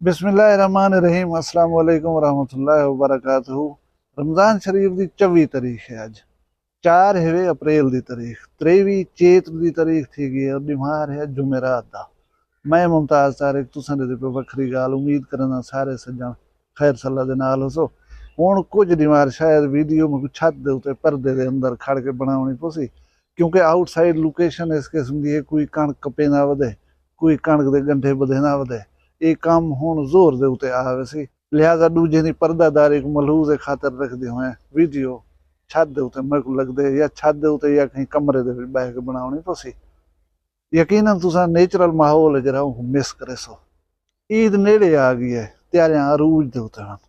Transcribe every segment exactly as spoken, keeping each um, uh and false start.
بسم اللہ الرحمن الرحیم۔ السلام علیکم ورحمۃ اللہ وبرکاتہ۔ رمضان شریف دی چوی تاریخ ہے اڄ، چار ہیوے اپریل دی تاریخ، تریوی چیت دی تاریخ تھی ڳئی ہے اور ݙینہوار ہے جمعرات دا۔ میں ممتاز طارق تساں ݙے تے پئے وکھری ڳالھ، امید کرینداں سارے سڄݨ خیر صلاح دے نال ہوسو۔ ہݨ کجھ ݙینہوار شاید ویڈیو میکوں چھت دے اتے پردے دے اندر کھڑ کے بݨاوݨی پوسی، کیونکہ آؤٹ سائیڈ لوکیشن اس قسم دی ہے، کوئی کݨک کپیندا ودے، کوئی کݨک دے ڳنڈھے ٻدھیندا ودے۔ اے کم ہݨ زور دے اتے آ ویسی، لہذا ݙوجھیں دی پردہ داری کوں ملحوظ خاطر رکھدے ہوئیں ویڈیو چھت دے اتے میکوں لڳدے یا چھت دے اتے یا کہیں کمرے دے وچ ٻہہ کے بݨاوݨی پوسی۔ یقیناً تساں نیچرل ماحول ہے جیڑھا اونکوں مس کریسو۔ عید نیڑے آ ڳئی ہے، تیاریاں عروج دے اتے ہن۔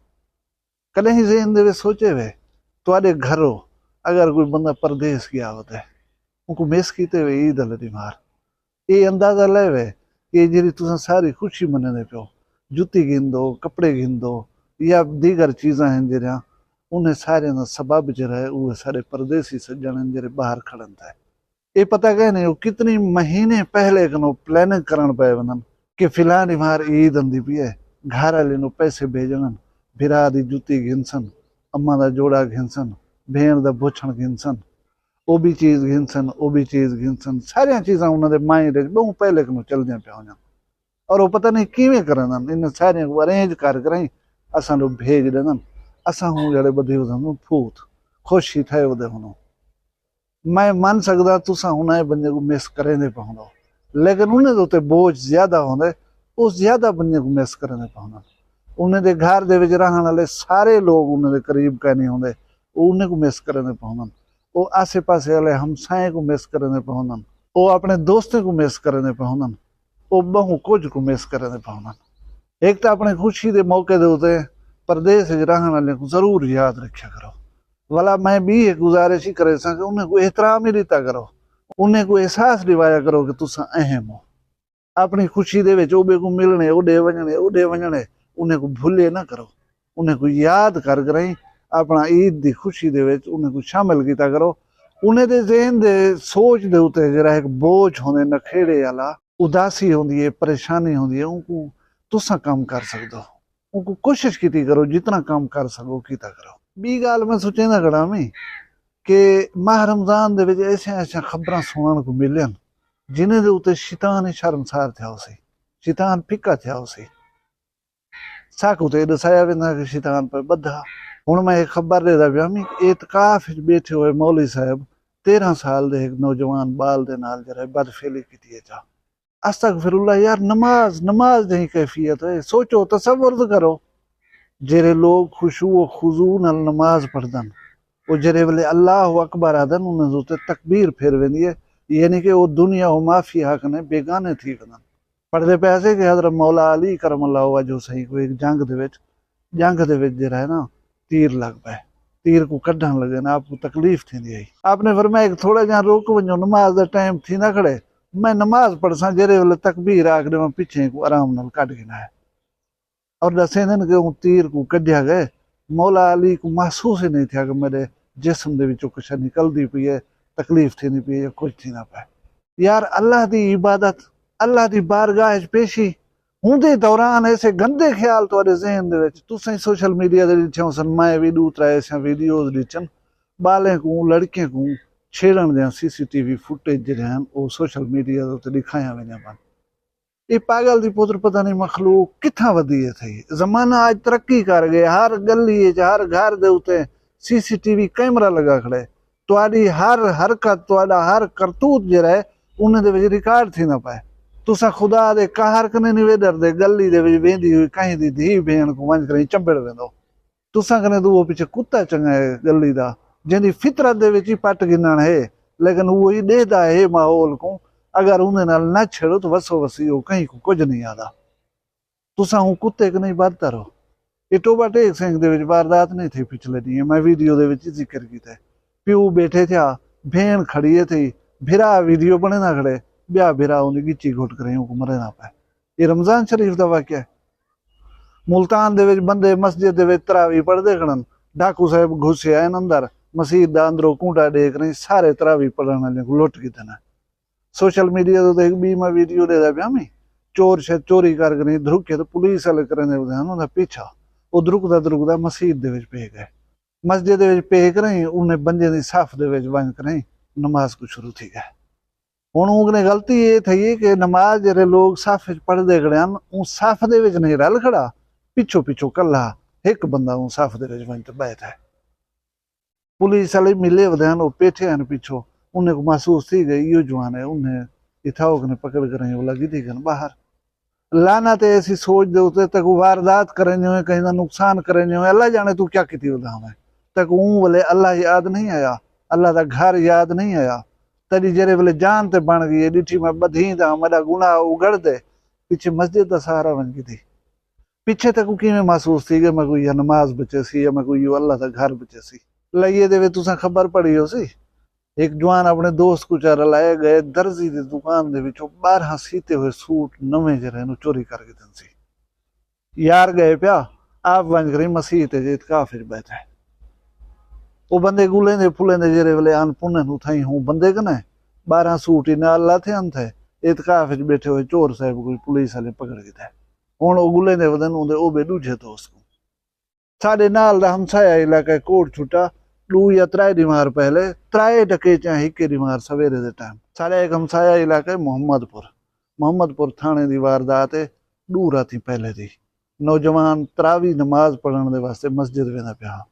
کݙاہیں ذہن دے وچ سوچے وے، تہاݙے گھروں اگر کوئی بندہ پردیس ڳیا ودے، اونکوں مس کیتے وے عید والے ݙینہوار؟ اے اندازہ لائے وے کہ جیڑھی تساں ساری خوشی منیندے پیو، جتی گھندو، کپڑے گھندو یا دیگر چیزاں ہن جیڑھیاں، انہیں ساریاں دا سبب جیڑھا ہے، اوہ ساݙے پردیسی سڄݨ ہن جیڑھے ٻاہر کھڑن تے۔ اے پتہ کائنی او کتنی مہینے پہلے کنوں پلاننگ کرݨ پئے ویندن کہ فلاں ݙینہوار عید آندی پئی ہے، گھر آلی نوں پیسے بھیڄݨن، بھرا دی جتی گھنسن، اماں دا جوڑا گھنسن، بھیݨ دا بھوچھݨ گھنسن، او بھی چیز گھنسن، او بھی چیز گھنسن۔ ساریاں چیزاں انہاں دے مائنڈ اچ ٻہوں پہلے کنوں چلدیاں پیاں ہوندیاں۔ اور او پتہ نہیں کیویں کریندن، انہاں ساریاں کوں ارینج کر کرائیں اساں ݙو بھیڄ ݙیندن۔ اساں ہوں جیڑھے ٻدھی ودے ہوں پھوت، خوش ہی تھئے ودے ہوں۔ میں من سڳداں تساں انہاں بندے کوں مس کریندے پئے ہوندو، لیکن انہیں دے اتے بوجھ زیادہ ہوندے، او زیادہ بندے کوں مس کریندے پئے ہوندن۔ انہیں دے گھر دے وچ رہݨ والے سارے لوگ انہیں دے قریب کائنی ہوندے، او انہیں کوں مس کریندے پئے ہوندن۔ او آسے پاسے والے ہمسائیں کوں مس کریندے پئے ہوندن، او اپݨے دوستیں کوں مس کریندے پئے ہوندن، او ٻہوں کجھ کوں مس کریندے پئے ہوندن۔ ہک تاں اپݨے خوشی دے موقع دے اتے پردیس وچ رہݨ والیں کوں ضرور یاد رکھیا کرو۔ ولا میں ٻی ہک گزارش ہی کریساں کہ انہیں کوں احترام ہی ݙتا کرو، انہیں کوں احساس ݙیوایا کرو کہ تساں اہم ہو۔ اپݨی خوشی دے وچ اوٻے کوں ملݨے، اوݙے ونڄݨے، اوݙے ونڄݨے، انہیں کوں بھلے نہ کرو۔ انہیں کوں یاد کر کرائیں اپݨا عید دی خوشی دے وچ انہیں کوں شامل کیتا کرو۔ انہیں دے ذہن دے سوچ دے اتے جیڑھا ہک بوجھ ہوندے نکھیڑے آلا، اداسی ہوندی ہے، پریشانی ہوندی ہے، اونکوں تساں کم کر سڳدو۔ اونکوں کوشش کیتی کرو، جتنا کم کر سڳو کیتا کرو۔ ٻی ڳالھ میں سوچیندا کھڑا ہمی کہ ماہ رمضان دے وچ ایسیاں ایسیاں خبراں سݨݨ کوں ملین جنہیں دے اتے شیطان ہی شرمسار تھیا ہوسی، شیطان پھکا تھیا ہوسی۔ ساکوں تے ݙسایا ویندا کہ شیطان پئے ٻدھا۔ ہݨ میں ہک خبر ݙیندا پیا ہمی، اعتکاف وچ ٻیٹھے ہوئے مولوی صاحب تیرھاں سال دے ہک نوجوان ٻال دے نال جیڑھا ہے بدفعلی کیتی ہے چا۔ استغفر اللہ یار، نماز، نماز جہیں کیفیت ہے، سوچو، تصور تاں کرو۔ جیڑھے لوگ خشوع و خضوع نال نماز پڑھدن، او جیڑھے ویلے اللہ اکبر آہدن، انہاں دے اتے تکبیر پھر ویندی ہے، یعنی کہ او دنیا و ما فیہا کنے بیگانے تھی ویندن۔ پڑھدے پئے ہاسے کہ حضرت مولا علی کرم اللہ وجہہ سئیں کوں ہک جنگ دے وچ، جنگ دے وچ جیڑھا ہے نا، تیر لڳ پئے، تیر کوں کڈھݨ لڳے نا، آپ کوں تکلیف تھیندی ہئی۔ آپ نے فرمایا کہ تھوڑا جیہاں رک ونڄو، نماز دا ٹائم تھیندا کھڑے، میں نماز پڑھساں، جیڑھے ویلے تکبیر آکھ ݙیواں، پچھیں کوں آرام نال کڈھ گھن آئے۔ اور ݙسیندن کہ اوں تیر کوں کڈھیا ڳئے، مولا علی کوں محسوس ہی نہیں تھیا کہ میݙے جسم دے وچوں کجھ نکلدی پئی ہے، تکلیف تھیندی پئی ہے یا کجھ تھیندا پئے۔ یار، اللہ دی عبادت، اللہ دی بارگاہ اچ پیشی ہوندے دوران ایسے گندے خیال تہاݙے ذہن دے وچ، تساں سوشل میڈیا تے ݙٹھے ہوسن، میں وی ݙو ترے ایسیاں ویڈیوز ݙٹھن، ٻالیں کوں، لڑکیں کوں چھیڑݨ دیاں سی سی ٹی وی فوٹیج جیڑھے ہن، او سوشل میڈیا دے اتے ݙکھائیاں ویندیاں پن۔ اے پاگل دی پتر پتہ نہیں مخلوق کتھاں ودی ہے تھئی۔ زمانہ اڄ ترقی کر ڳئے، ہر ڳلی اچ، ہر گھر دے اتے سی سی ٹی وی کیمرہ لڳا کھڑے۔ تہاݙی ہر حرکت، تہاݙا ہر کرتوت جیڑھا ہے، انہیں دے وچ ریکارڈ تھیندا پئے۔ تساں خدا دے قہر کنے نہیں وے ݙردے، ڳلی دے وچ ویندی ہوئی کہیں دی دھی بھیݨ کوں ونڄ کریں چمبڑ ویندو۔ تساں کنے تاں او پچھے کتا چنڳا ہے ڳلی دا، جیندی فطرت دے وچ ہی پٹ گھنݨ ہے، لیکن او ہی ݙیہدا ہے ماحول کوں، اگر اوندے نال نہ چھیڑو تاں وسو وسی او کہیں کوں کجھ نہیں آہدا۔ تساں اوں کتے کنیں بدتر ہو۔ اے ٹوبہ ٹیک سنگھ دے وچ واردات نہیں تھئی پچھلے ݙینہہ، میں ویڈیو دے وچ ذکر کیتے۔ پیو ٻیٹھے تھیا، بھیݨ کھڑی ہے تھئی، بھرا ویڈیو بݨیندا کھڑے، ٻیا بھرا اوندی ڳچی گھٹ کریں اونکوں مریندا پئے۔ اے رمضان شریف دا واقعہ ہے۔ ملتان دے وچ بندے مسجد دے وچ تراویح پڑھدے کھڑن، ڈاکو صاحب گھسے آئن اندر، مسیت دا اندروں کونڈا ݙے کریں سارے تراویح پڑھݨ والیں کوں لٹ گھدن۔ سوشل میڈیا تے ہک ٻی میں ویڈیو ݙیہدا پیا ہمی، چور شے چوری کر گھنی، دھرکے تے پولیس آلے کریندے ودے ہن اوندا پیچھا۔ او دھرکدا دھرکدا مسیت دے وچ پے ڳئے۔ مسجد دے وچ پے کرئیں، انہیں بندیاں دی صف دے وچ ونڄ کرئیں نماز کوں شروع تھی ڳئے۔ ہݨ اوں کنے غلطی اے تھئی کہ نماز جیڑھے لوک صف وچ پڑھدے کھڑے ہن، اوں صف دے وچ نہیں رل کھڑا، پچھوں پچھوں کلھا ہک بندہ اوں صف دے وچ ونڄ تے ٻہہ تھئے۔ پولیس آلے ملے ودے ہن، او پیٹھے ہن پچھوں، انہیں کوں محسوس تھی ڳئی ایہو جوان ہے، انہیں اتھاؤ کنے پکڑ کرئیں اولا گھدی کن ٻاہر۔ لعنت ہے ایسی سوچ دے اتے، تیکوں واردات کریندے ہوئے، کہیں دا نقصان کریندے ہوئے، اللہ جانے توں کیا کیتی وداویں۔ تیکوں اوں ویلے اللہ یاد نہیں آیا، اللہ دا گھر یاد نہیں آیا۔ تیݙی جیڑھے ویلے جان تے بݨ ڳئی ہے، ݙٹھی میں ٻدھی دا، میݙا گناہ اگڑ دے، پچھے مسجد دا سہارا ونڄ گھدی۔ پچھے تیکوں کیویں محسوس تھی ڳئے، میکوں یا نماز بچیسی یا میکوں ایہو اللہ دا گھر بچیسی؟ لائیے دے وچ تساں خبر پڑھی ہوسی، ہک جوان اپݨے دوست کوں چا رلائے ڳئے، درزی دی دکان دے وچوں ٻارہاں سیتے ہوئے سوٹ نویں جیڑھے ہن چوری کر گھدن سی۔ یار ڳئے پیا، آپ ونڄ کریں مسیت اچ اعتکاف اچ ٻیٹھے۔ او بندے ڳلیندے پھلیندے جیڑھے ویلے آن پنن اتھائیں ہوں بندے کنے ٻارہاں سوٹ ہی نال لاتھے ہن تھے، اعتکاف اچ ٻیٹھے ہوئے چور صاحب کوں پولیس آلیں پکڑ گھدے۔ ہݨ او ڳلیندے ودن اوندے او ٻئے ݙوجھے دوست کوں۔ ساݙے نال دا ہمسایہ علاقہ کوٹ چھٹا، ݙو یا ترائے ݙیوار پہلے، ترائے ڈکیتیاں ہکے ݙیوار سویرے دے ٹائم۔ ساݙا ہک ہمسایہ علاقہ محمد پور، محمد پور تھاݨے دی واردات ہے، ݙو راتیں پہلے دی۔ نوجوان تراوی نماز پڑھݨ دے واسطے مسجد ویندا پیا ہا۔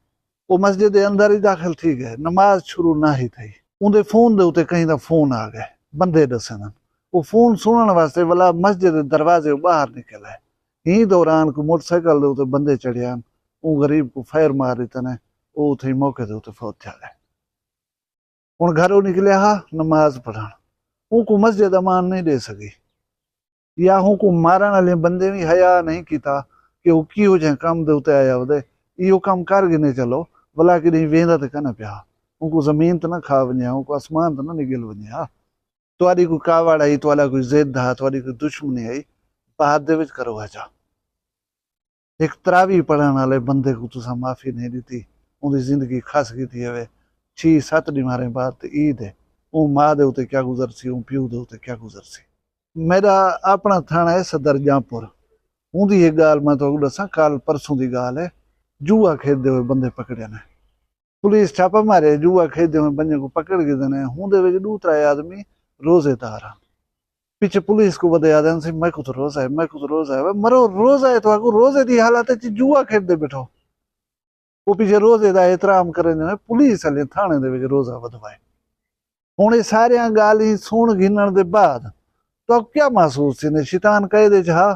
او مسجد دے اندر ہی داخل تھی ڳئے، نماز شروع نہ ہی تھئی۔ اوندے فون دے اتے کہیں دا فون آ ڳئے، بندے ݙسیندن۔ او فون سݨݨ واسطے ولا مسجد دے دروازے ٻاہر نکل آئے۔ ایں دوران کوئی موٹر سائیکل دے اتے بندے چڑھے ہن، اوں غریب کوں فائر مار ݙتے نے، او اتھے ہی موقع دے اتے فوت تھیا ڳئے۔ ہݨ گھروں نکلیا ہا نماز پڑھݨ، اونکوں مسجد امان نہیں ݙے سڳی، یا اونکوں مارݨ آلے بندے وی حیا نہیں کیتا کہ او کیہو جہیں کم دے اتے آیا ودے، ایہو کم کر گھنے چلو، ولا کݙہیں ویندا تے کنا پیا ہا۔ اونکوں زمین تے نہ کھا ونڄے ہا، اونکوں اسمان تے نہ نگل ونڄے ہا۔ تہاݙی کوئی کاوڑ ہئی، تہاݙا کوئی ضد ہا، تہاݙی کوئی دشمنی ہئی، بعد دے وچ کرو ہا چا۔ ہک تراوی پڑھݨ آلے بندے کوں تساں معافی نہیں ݙتی، اوندی زندگی کھس گھدی ہوئے، چھی ست ݙیواریں بعد تے عید ہے، اوں ماء دے اتے کیا گزرسی، اوں پیو دے اتے کیا گزرسی۔ میݙا اپݨا تھاݨہ ہے صدر جاں پور، اوندی ہک ڳالھ میں تہاکوں ݙساں، کل پرسوں دی ڳالھ ہے، جوا کھیݙدے ہوئے بندے پکڑے نے۔ پولیس چھاپہ مارے، جوا کھیݙدے ہوئے بندے کوں پکڑ گھدے نے، ہوندے وچ ݙو ترائے آدمی روزے دار ہن۔ پچھے پولیس کوں ودے آہدن سی، میکوں تاں روزہ ہے، میکوں تاں روزہ ہے۔ وے مرو، روزہ ہے تہاکوں، روزے دی حالت اچ جوا کھیݙدے ٻیٹھو۔ او پچھے روزے دا احترام کریندے ہوئے پولیس آلے تھاݨے دے وچ روزہ ودھوائے۔ ہݨ اے ساریاں ڳالھیں سݨ گھنݨ دے بعد تہاکوں کیا محسوس تھیندے؟ شیطان قید اچ ہا؟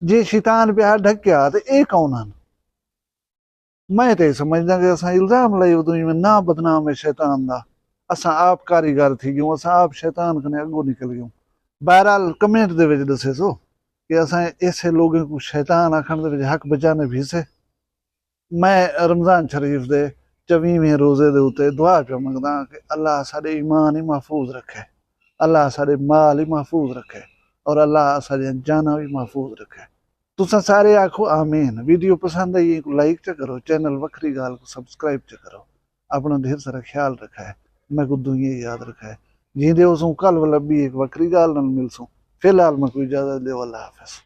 جے شیطان پیا ہا ڈھکیا تے اے کون ہن؟ میں تے سمجھداں کہ اساں الزام لائی ودوں، ایویں ناں بدنام ہے شیطان دا۔ اساں آپ کاریگر تھی ڳیوں، اساں آپ شیطان کنے اڳوں نکل ڳیوں۔ بہرحال کمنٹ دے وچ ݙسیسو کہ اساں ایسے لوگیں کوں شیطان آکھݨ دے وچ حق بجانب ہیسے۔ میں رمضان شریف دے چویہویں روزے دے اتے دعا پیا منگداں کہ اللہ ساݙے ایمان ہی محفوظ رکھے، اللہ ساݙے مال ہی محفوظ رکھے اور اللہ اساݙیاں جاناں وی محفوظ رکھے۔ تساں سارے آکھو آمین۔ ویڈیو پسند آئی ہے کوں لائک چا کرو، چینل وکھری ڳالھ کوں سبسکرائب چا کرو۔ اپݨا ڈھیر سارا خیال رکھائے۔ میکوں دعائیں یاد رکھائے۔ جیندے ہوسوں کل ولا ٻی ہک وکھری ڳالھ نال ملسوں۔ فی الحال میکوں اجازت ݙیو، اللہ حافظ۔